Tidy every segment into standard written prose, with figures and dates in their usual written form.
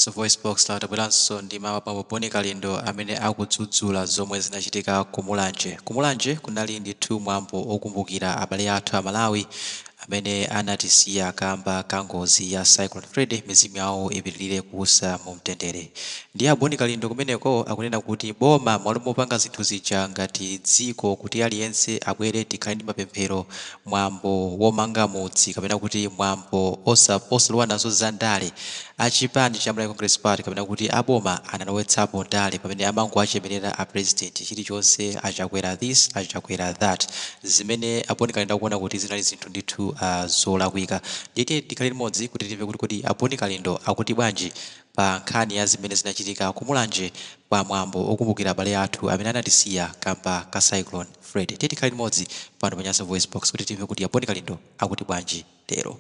So Voice Box tabweranso ndi mawu a Bon Kalindo amene akudzudzula zomwe zinachitika ku Mulanje. Ku Mulanje kunali ndithu mwambo okumbukira abale athu a Malawi amene anatisiya kamba ka ngozi ya Cyclone Freddy, mizimu yawo ipitirire kuusa mu mtendere. Ndiye a Bon Kalindo kumeneko akunena kuti boma m'malo mopanga zinthu zija ngati dziko kuti aliyense abwere tikhale ndi mapemphero, mwambo womanga mudzi kapena kuti mwambo osalowa nazo za ndale, a chipani cha Malawi Congress Party kapena kuti a boma analowetsapo ndale pamene amangowachemerera a president chilichonse, a Chakwera this, a Chakwera that, zimene a Bon Kalindo akuona kuti zinali zinthu ndithu zolakwika. Ndiye tiyeni tikhale limodzi kuti timve kuti kodi a Bon Kalindo akuti bwanji pa nkhani ya zimene zinachitika ku Mulanje pa mwambo okumbukira abale athu amene anatisiya kamba ka Cyclone Freddy. Tiyeni tikhale limodzi pano pa Nyasa VoiceBox kuti timve kuti a Bon Kalindo akuti bwanji lero.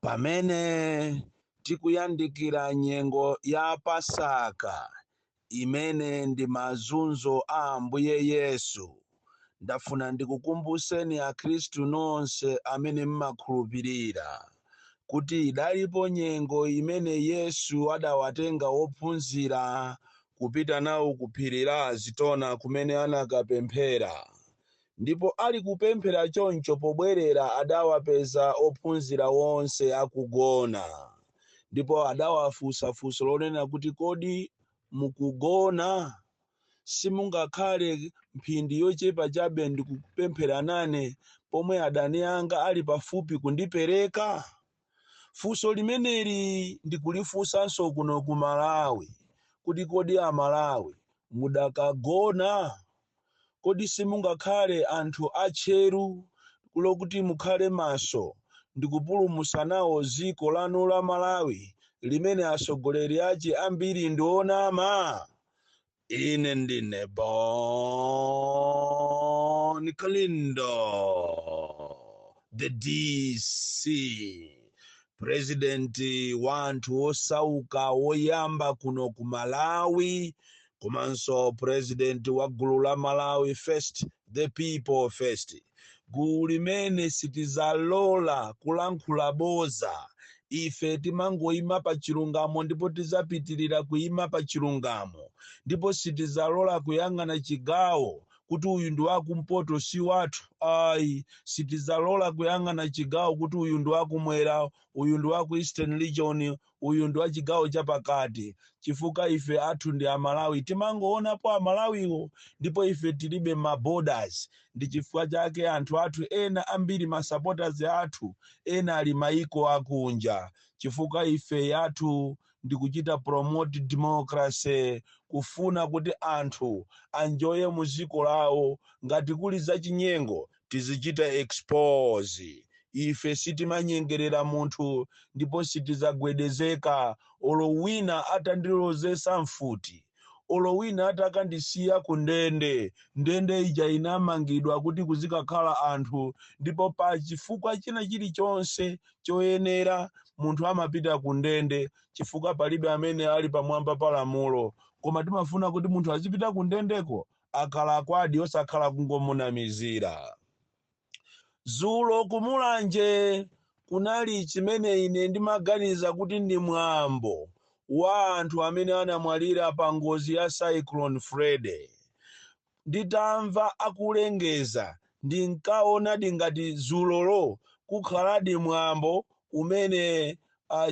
Pamene tikuyandikira nyengo ya Pasaka imene ndi mazunzo a Ambuye Yesu, ndafuna ndikukumbuseni Akhristu nonse amene mmakhulupirira kuti idalipo nyengo imene Yesu adawatenga ophunzira kupita nawo ku phiri la Azitona kumene anakapemphera. Ndipo ali kupemphera choncho pobwerera adawapeza ophunzira onse akugona. Ndipo adawafunsa funso lonena kuti, Kodi mukugona? Simungakhale mphindi yochepa chabe ndikupemphera nane pomwe adani anga ali pafupi kundipereka? Funso limeneli ndikulifunsanso kuno ku Malawi kuti kodi a Malawi mudakagona? Kodi simungakhale anthu atcheru lokuti mukhale maso ndikupulumutsa nawo dziko lanu la Malawi limene atsogoleri ache ambiri ndi onama? Ine ndine Bon Kalindo, the DC, president wa anthu osauka woyamba kuno ku Malawi, komanso president wa gulu la Malawi First, the people first, gulu limene sitizalola kulankhula boza. Ife timangoima pa chilungamo ndipo tizapitirira kuima pa chilungamo, ndipo sitizalola kuyang'ana chigawo kuti uyu ndi wakumpoto si wathu ayi. Sitizalola kuyang'ana chigawo kuti uyu ndi wakumwera, uyu ndi waku Eastern Region, uyu ndi wa chigawo chapakati, chifukwa ife athu ndi Amalawi, timangoonapo Amalawiwo, ndipo ife tilibe ma borders. Ndi chifukwa chake anthu athu ena ambiri, ma supporters athu ena ali maiko akunja, chifukwa ife yathu ndi kuchita promote democracy, kufuna kuti anthu anjoye mu dziko lawo. Ngati kuli zachinyengo tizichita expose. Ife sitimanyengerera munthu ndipo sitizagwedezeka olo wina atandilozesa mfuti, olo wina atakandisiya ku ndende. Ndende ija inamangidwa kuti kuzikakhala anthu, ndipo pa chifukwa china chilichonse choyenera munthu amapita ku ndende, chifukwa palibe amene ali pamwamba pa lamulo. Koma timafuna kuti munthu azipita ku ndendeko akalakwadi, osakhala kungomunamizira. Zulo ku Mulanje kunali chimene ine ndimaganiza kuti ndi mwambo wa anthu amene anamwalira pa ngozi ya Cyclone Freddy. Nditamva akulengeza, ndinkaonadi ngati zulolo kukhaladi mwambo umene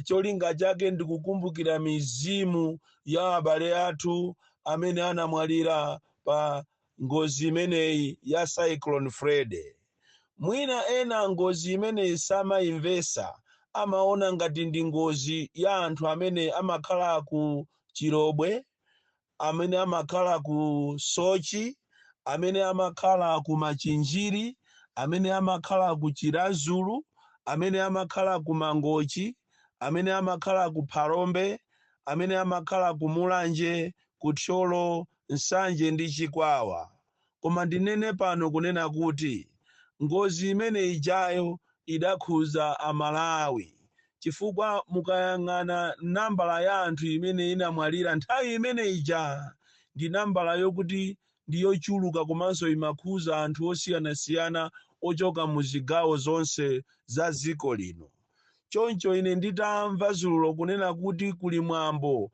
cholinga chake ndikukumbukira mizimu ya abale athu amene anamwalira pa ngozi imeneyi ya Cyclone Freddy. Mwina ena ngozi imeneyi samaimvesa, amaona ngati ndi ngozi ya anthu amene amakhala ku Chilobwe, amene amakhala ku Sochi, amene amakhala ku Machinjiri, amene amakhala ku Chiradzulu, amene amakhala ku Mangochi, amene amakhala ku Phalombe, amene amakhala ku Mulanje, ku Thyolo, Nsanje ndi Chikwawa. Koma ndinene pano kunena kuti ngozi imene ijayo idakhuza a Malawi chifukwa mukayang'ana nambala ya anthu imene inamwalira nthawi imene ija ndi nambala yokuti ndi yochuluka komanso imakhuza anthu osiyanasiyana ochoka mu zigawo zonse za dziko lino. Choncho ine nditamva dzulo kunena kuti kuli mwambo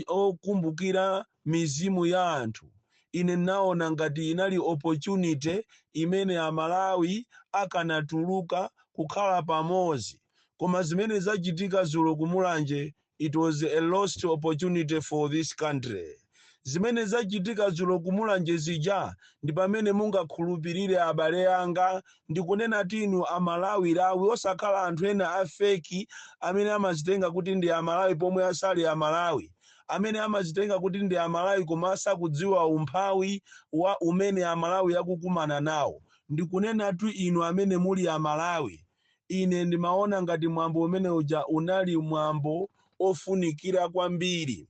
okumbukira mizimu ya anthu, ine naona ngati inali opportunity imene Amalawi akanatuluka kukhala pamodzi. Koma zimene zachitika dzulo kuMulanje, it was a lost opportunity for this country. Zimene zachitika dzulo kuMulanje zija ndi pamene mungakhulupirire, abale anga, ndikunena tinu Amalawi lawi, osakhala anthu ena a fake amene amazitenga kuti ndi Amalawi pomwe asali Amalawi, amene amazitenga kuti ndi Amalawi koma asakudziwa umphawi wa umene Amalawi akukumana nawo. Ndikunenatu inu amene muli Amalawi, ine ndimaona ngati mwambo umene uja unali mwambo ofunikira kwambiri,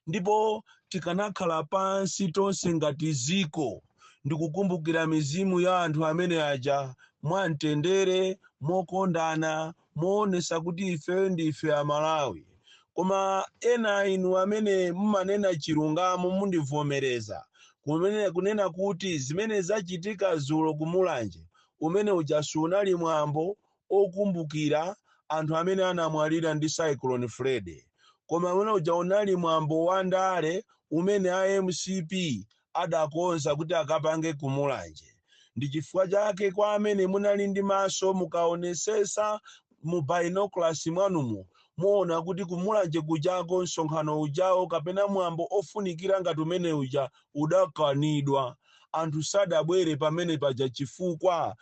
ndipo tikanakhala pansi tonse ngati ziko ndikukumbukira mizimu ya anthu amene aja mwamtendere, mokondana, moonesa kuti ife ndife Amalawi. Koma ena inu amene mumanena chilungamo mundivomereza kumene kunena kuti zimene zachitika dzulo kuMulanje, umene uja sunali mwambo okumbukira anthu amene anamwalira ndi Cyclone Freddy, koma umene uja unali mwambo wa ndale umene a MCP adakonza kuti akapange kuMulanje. Ndi chifukwa chake kwa amene munali ndi maso, mukaonesesa mu binoculars mwanumo, muona kuti kuMulanje kujako msonkhano ujawo kapena mwambo ofunikira ngati umene uja udakanidwa. Anthu sadabwere pamene paja chifukwa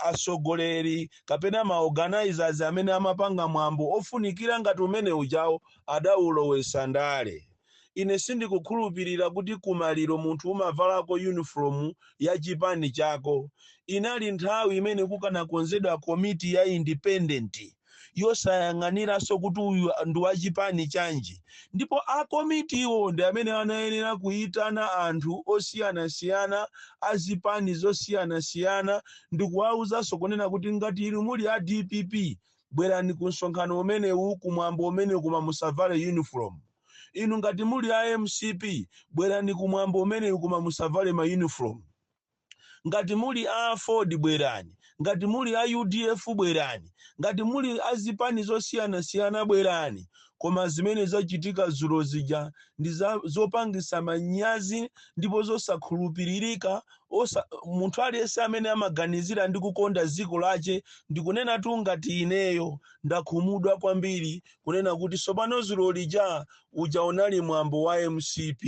atsogoleri kapena ma organizers amene amapanga mwambo ofunikira ngati umene ujawo adawulowesa ndale. Ine sindikukhulupirira kuti kumaliro munthu umavalako uniform ya chipani chako. Inali nthawi imene kukanakonzedwa komiti ya independent yosayang'aniranso kuti uyu ndi wachipani chanji, ndipo akomitiwo ndi amene anayenera kuyitana anthu osiyanasiyana azipani zosiyanasiyana ndi kuwawuzanso kunena kuti ngati inu muli a DPP, bwerani ku msonkhano umenewu, kumwambo umenewu, koma musavale uniform. Inu ngati muli a MCP, bwerani kumwambo umenewu, koma musavale ma uniform. Ngati muli a AFORD, bwerani. Ngati muli a UDF, bwerani. Ngati muli azipani zosiyanasiyana, bwerani. Koma zimene zachitika dzulo zija ndi zopangisa manyazi ndipo zosakhulupiririka. Munthu aliyense amene amaganizira ndi kukonda dziko lache, ndikunena tu ngati ineyo ndakhumudwa kwambiri kunena kuti sopano dzulo lija uja unali mwambo wa MCP.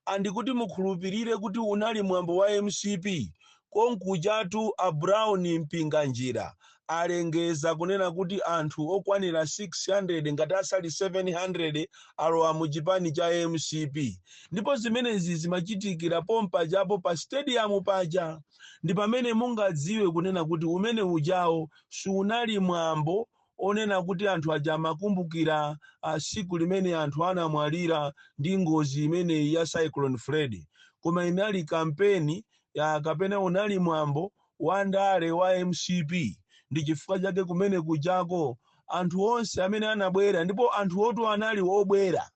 Andikuti mukhulupirire kuti unali mwambo wa MCP, konkujatu a Brown Mpinganjira alengeza kunena kuti anthu okwanira 600, ngati asali 700, alowa mu chipani cha MCP. Ndipo zimenezi zimachitikira pompajapo pa stadium paja. Ndi pamene mungadziwe kunena kuti umene ujawo sunali mwambo onena kuti anthu aja amakumbukira siku limene anthu anamwalira ndi ngozi imeneyi ya Cyclone Freddy, koma inali kampeni ya kapena unali mwambo wa ndale wa MCP. Ndi chifukwa chake kumene kujako anthu onse amene anabwera, ndipo anthu otu anali obwera,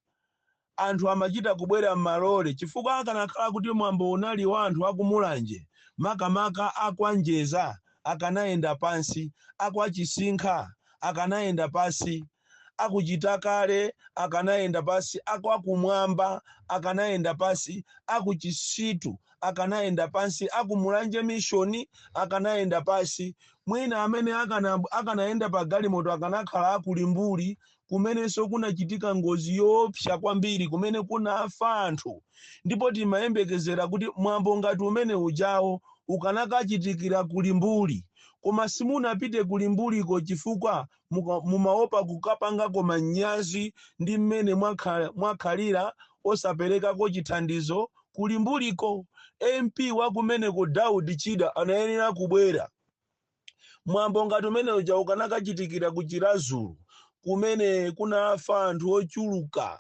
anthu amachita kubwera m'malole, chifukwa akanakhala kuti mwambo unali wa anthu akuMulanje, makamaka akwanjeza, akanayenda pansi, akwachisinkha akanayenda pansi, akuchitakale akanayenda pansi, akwakumwamba akanayenda pansi, akuchisitu akanayenda pansi, akuMulanje Mission akanayenda pansi. Mwina amene akanayenda pa galimoto akanakhala akulimbuli, kumenenso kunachitika ngozi yoopsa kwambiri, kumene kunafa anthu. Ndipo timayembekezera kuti mwambo ngati umene ujawo ukanakachitikira kulimbuli, koma simunapite kulimbuliko chifukwa mumaopa kukapangako manyazi ndi mmene mwakhalira osaperekako chithandizo kulimbuliko. MP wakumeneko Daud Chida anayenera kubwera. Mwambo ngati umene uja ukanakachitikira ku Chirazulu, kumene kunafa anthu ochuluka,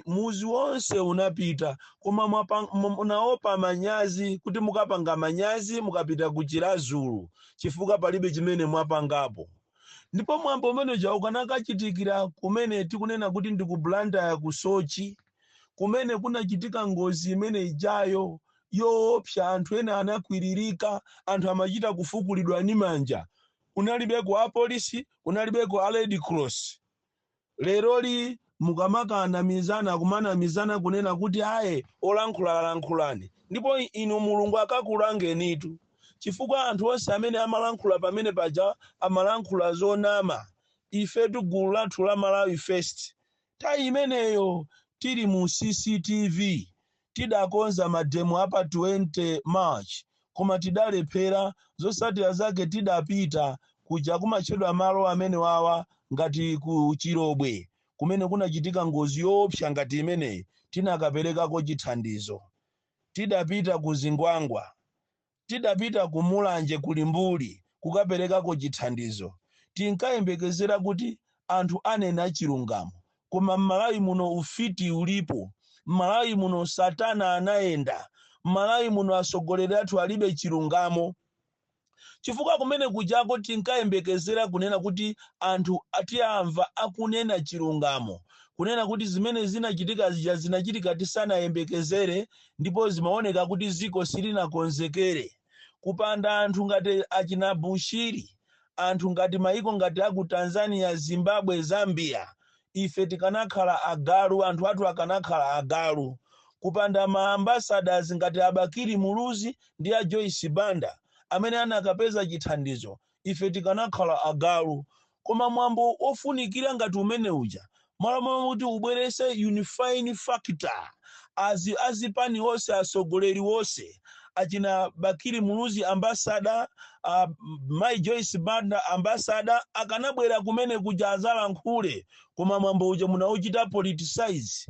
muzi wonse unapita, koma munaopa manyazi kuti mukapanga manyazi mukapita ku Chirazulu, chifukwa palibe chimene mwapangapo. Ndipo mwambo umene uja ukanakachitikira kumene tikunena kuti ndi ku Blantyre, ku Soche, kumene kunachitika ngozi imene ijayo yoopsa, anthu ena anakwiririka, anthu amachita kufukulidwa ndi manja. Kunalibeko apolisi, kunalibeko a Red Cross. Leroli mukamakanamizana, kumanamizana kunena kuti aye olankhula lankhulani, ndipo inu Mulungu akakulangenitu, chifukwa anthu onse amene amalankhula pamene paja amalankhula zonama. Ifetu gulu lathu la Malawi First, nthawi imeneyo tili mu CCTV, tidakonza mademo apa 20 March, koma tidalephera. Zotsatira zake tidapita kuja kumatchedwa malo amene wawa ngati ku Chirobwe, kumene kunachitika ngozi yoopsa ngati imeneyi, tinakaperekako chithandizo. Tidapita ku Zingwangwa, tidapita ku Mulanje, ku Limbuli, kukaperekako chithandizo. Tinkayembekezera kuti anthu anena chilungamo, koma m'Malawi muno ufiti ulipo, m'Malawi muno satana anayenda, m'Malawi muno atsogoleri athu alibe chilungamo. Chifukwa kumene kujako tinkayembekezera kunena kuti anthu atiyamva akunena chilungamo, kunena kuti zimene zinachitika zija zinachitika tisanayembekezere, ndipo zimaoneka kuti ziko silinakonzekere. Kupanda anthu ngati achina Bushiri, anthu ngati maiko ngati aku Tanzania, Zimbabwe, Zambia, ife tikanakhala agalu, anthu athu akanakhala agalu. Kupanda ma ambassadors ngati Abakiri Muluzi ndi a Joyce Banda amene anakapeza chithandizo, ife tikanakhala agalu. Koma mwambo ofunikira ngati umene uja, malo momwe kuti ubwerese unifying factor, azipani onse, atsogoleri wonse, achina Bakiri Muluzi ambassador, Mai Joyce Banda ambassador, akanabwera kumene kuja azalankhule. Koma mwambo uja munauchita politicize.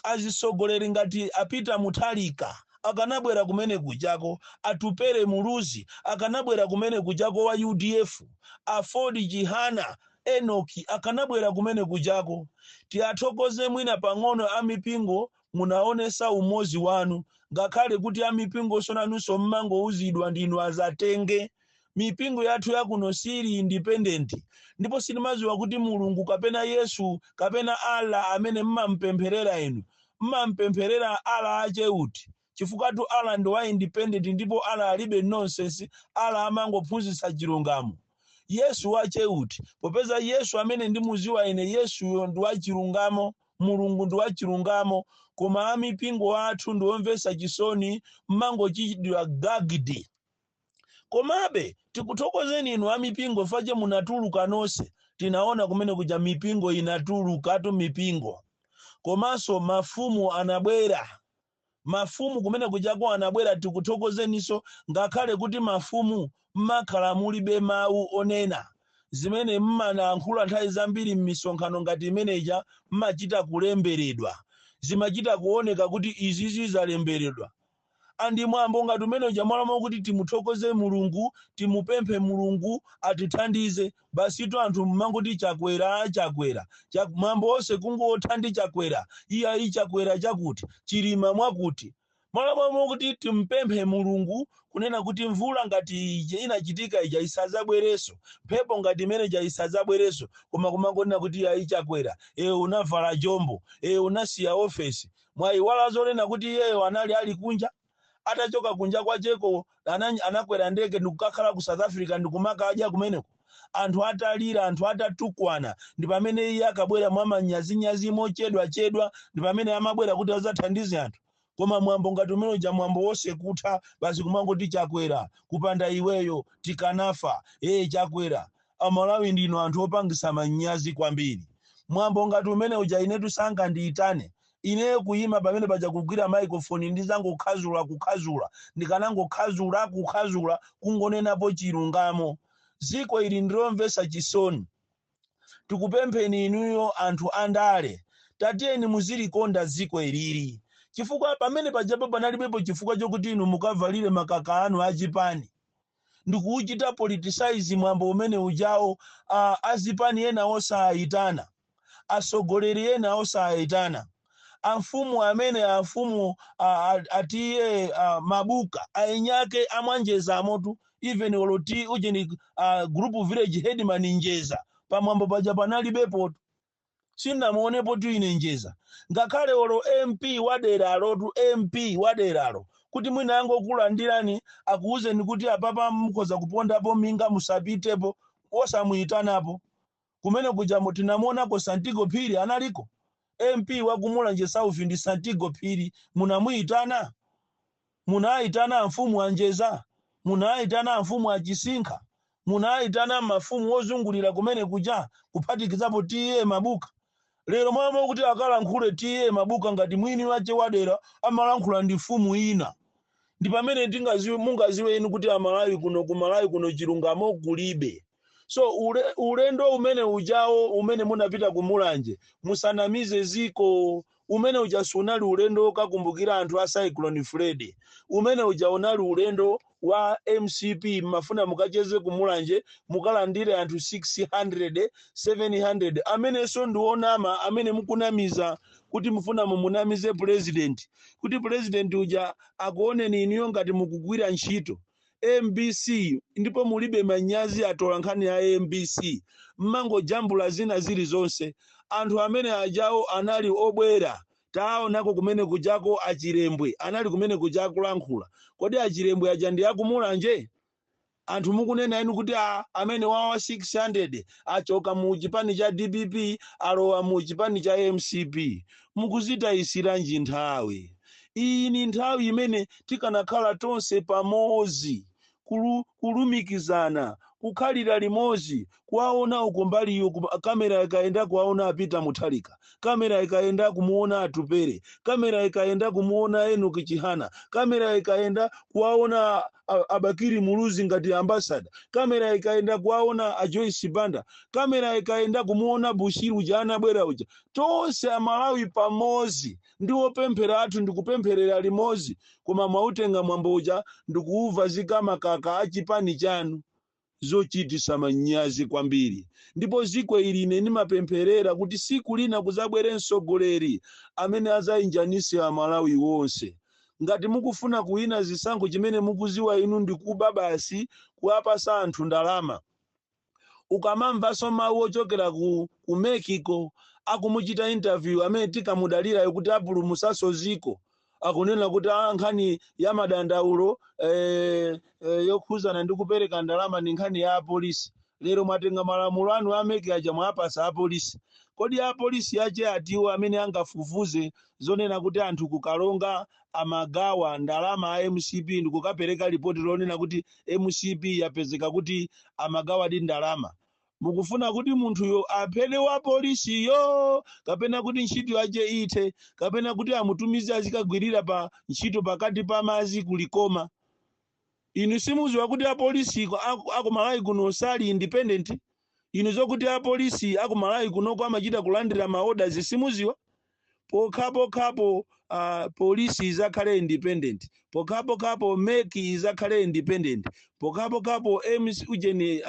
Azisogoleri ngati apita Mutharika akanabwera kumene kujako, Atupere Muluzi akanabwera kumene kujako wa UDF, Aford Chihana, Enoki akanabwera kumene kujako. Tiyathokoze mwina pang'ono amipingo, munaonesa umozi wanu, ngakhale kuti amipingo sonanunso mmangouzidwa ndinu azatenge. Mipingo yathu yakuno sili independent, ndipo sitimaziwa kuti Mulungu kapena Yesu kapena Allah amene mmampempherera inu, mmampempherera Allah acheuti, chifukwa tu Allah ndi wa independent, ndipo Allah alibe nonsense. Allah amangophunzitsa chilungamo. Yesu wacheuti, popeza Yesu amene ndimuziwa ine, Yesuyo ndi wachilungamo, Mulungu ndi wachilungamo. Koma amipingo athu ndiomvetsa chisoni, mmangochitidwa gagidi. Komabe tikuthokozeni inu amipingo fache munatuluka nonse. Tinaona kumene kuja mipingo inatulukatu mipingo, komanso mafumu anabwera, mafumu kumene kujako anabwera. Tikuthokozeninso, ngakhale kuti mafumu mmakhala mulibe mawu onena zimene mmanayankhula nthawi zambiri m'misonkhano ngati imeneja, mmachita kulemberedwa, zimachita kuoneka kuti izizi zalemberedwa. Andi mwambo ngati umene uja, mwalamo kuti timuthokoze Mulungu, timupemphe Mulungu atithandize, basitu anthu mmangoti Chakwera, Chakwera. Mwambo wonse kungotha ndi Chakwera, iyayi Chakwera chakuti, Chilima mwakuti, mwalamo kuti timpemphe Mulungu kunena kuti mvula ngati ija inachitika ija isadzabwerenso, mphepo ngati imene ija isadzabwerenso, koma kumangonena kuti iyayi Chakwera, e unavala jombo, e unasiya ofesi. Mwayiwala zonena kuti iyeyo anali ali kunja, atachoka kunja kwacheko anakwera ndege ndikukakhala ku South Africa ndikumakadya kumeneko. Anthu atalira, anthu atatukwana, ndi pamene iye akabwera mwa manyazinyazi, mochedwachedwa, ndi pamene amabwera kuti adzathandize anthu. Koma mwambo ngati umene uja, mwambo wonse kutha basi kumangoti Chakwera, kupanda iweyo tikanafa, ee Chakwera. Amalawi ndinu anthu opangisa manyazi kwambiri. Mwambo ngati umene uja inetu sangandiyitane ineyo kuyima pamene paja kugwira microphone, ndizangokhazula kukhazula, ndikanangokhazula kukhazula, kungonenapo chilungamo. Ziko ili ndilomvetsa chisoni. Tikupempheni inuyo anthu andale, tatiyeni muzilikonda ziko ilili, chifukwa pamene pajapo panalibepo chifukwa chokuti inu mukavalire makaka anu achipani ndikuuchita politicize mwambo umene ujawo. Azipani ena osayitana, atsogoleri ena osayitana, amfumu amene amfumu atiye mabuka aenyake amwanjeza amotu, even oloti ujeni group village headman Njeza, pamwambo paja panalibepo, sinamuonepo tu ine Njeza. Ngakhale olo MP waderalo tu, MP waderalo Kuti mwina angokulandirani, akuwuzeni kuti apapa mukhoza kupondapo minga, musapitepo, osamuyitanapo. Kumene kuja tinamuonako Santiago Phiri analiko, MP wakuMulanje South ndi Santiago Phiri. Munamuyitana? Munayitana mfumu anjeza? Munayitana mfumu achisinkha? Munayitana mafumu ozungulira kumene kuja, kuphatikizapo T/A Mabuka? Lero mwamo kuti akalankhule T/A Mabuka ngati mwini wace wadera, amalankhula ndi mfumu ina. Ndi pamene tingaziwe, mungaziwe inu kuti Amalawi kuno, ku Malawi kuno, chilungamo kulibe. So ulendo umene ujawo umene munapita kuMulanje, musanamize ziko. Umene uja sunali ulendo wokakumbukira anthu a Cyclone Freddy. Umene uja unali ulendo wa MCP. Mmafuna mukacheze kuMulanje, mukalandire anthu 600, 700, amenenso ndi onama, amene mukunamiza kuti mufuna mumunamize president, kuti president uja akuoneni inuyo ngati mukugwira ntchito. MBC, ndipo mulibe manyazi atola nkhani ya MBC, mmangojambula zina zilizonse. Anthu amene ajawo anali obwera, taonako kumene kujako Achilembwe anali kumene kuja kulankhula. Kodi Achilembwe aja ndi akuMulanje? Anthu mukunena inu kuti amene wawa 600 achoka mu chipani cha DPP, alowa mu chipani cha MCP, mukuzitayisiranji nthawi? Iyi ni nthawi imene tikanakhala tonse pamodzi, kulumikizana, kukhalira limodzi, kuwaona uko mbaliyo, kamera ikayenda kuwaona apita Muthalika, kamera ikayenda kumuona Atupere, kamera ikayenda kumuona Enoch Chihana, kamera ikayenda kuwaona Abakiri Muluzi ngati ambassador, kamera ikayenda kuwaona a Joyce Banda, kamera ikayenda kumuona Bushiri uja anabwera uja, tonse Amalawi pamodzi ndi opemphera athu ndikupempherera limodzi. Koma mwautenga mwambo uja ndikuuva zikamakaka achipani chanu, zochitisa manyazi kwambiri. Ndipo ziko ili ine ndimapempherera kuti siku lina kuzabwere mtsogoleri amene azayinjanise Amalawi wonse. Ngati mukufuna kuwina zisankho, chimene mukuziwa inu ndikuba basi, kuwapasa anthu ndalama. Ukamamvanso mawu ochokera ku Mexico akumuchita interview amene tikamudalirayo kuti apulumutsanso ziko, akunena kuti nkhani ya madandaulo yokhuzana ndi kupereka ndalama ndi nkhani ya apolisi. Lero mwatenga malamulo anu a MEC aja, mwapasa apolisi. Kodi apolisi ache atiwo amene angafufuze zonena kuti anthu kukalonga amagawa ndalama a MCP ndikukapereka ripoti lonena kuti MCP yapezeka kuti amagawa di ndalama? Mukufuna kuti munthuyo aphedwe wa polisiyo, kapena kuti ntchito yache ithe, kapena kuti amutumize azikagwirira pa ntchito pakati pa mazi kulikoma? Inu simuziwa kuti apolisi akumalawi kuno sali independent? Inu zokuti apolisi akumalawi kunoko amachita kulandira ma orders simuziwa? Pokhapokhapo polisi izakhale independent, pokhapokhapo MEC izakhale independent, pokhapokhapo MC ujeni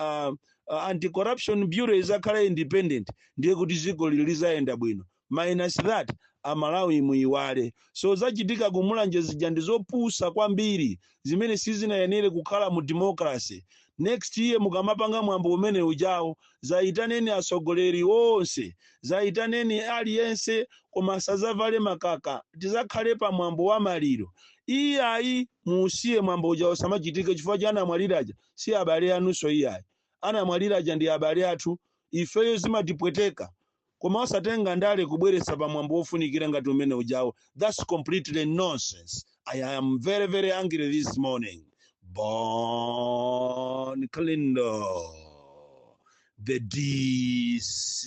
Anti-Corruption Bureau izakhale independent, ndiye kuti dziko lili lizayenda bwino. Minus that, Amalawi muyiwale. So zachitika kuMulanje zija ndi zopusa kwambiri, zimene sizinayenere kukhala mu democracy. Next year mukamapanga mwambo umene ujawo, zayitaneni atsogoleri onse, zayitaneni aliyense, koma sazavale makaka. Tizakhale pa mwambo wa maliro. Iyayi, musiye mwambo uja usamachitike, chifukwa cha anamwaliraja si abale anunso. Iyayi, anamwaliraja ndi abale athu, ifeyo zimatipweteka, koma osatenga ndale kubweretsa pa mwambo wofunikira ngati umene ujawo. That's completely nonsense. I am very, very angry this morning. Bon Kalindo, the DC.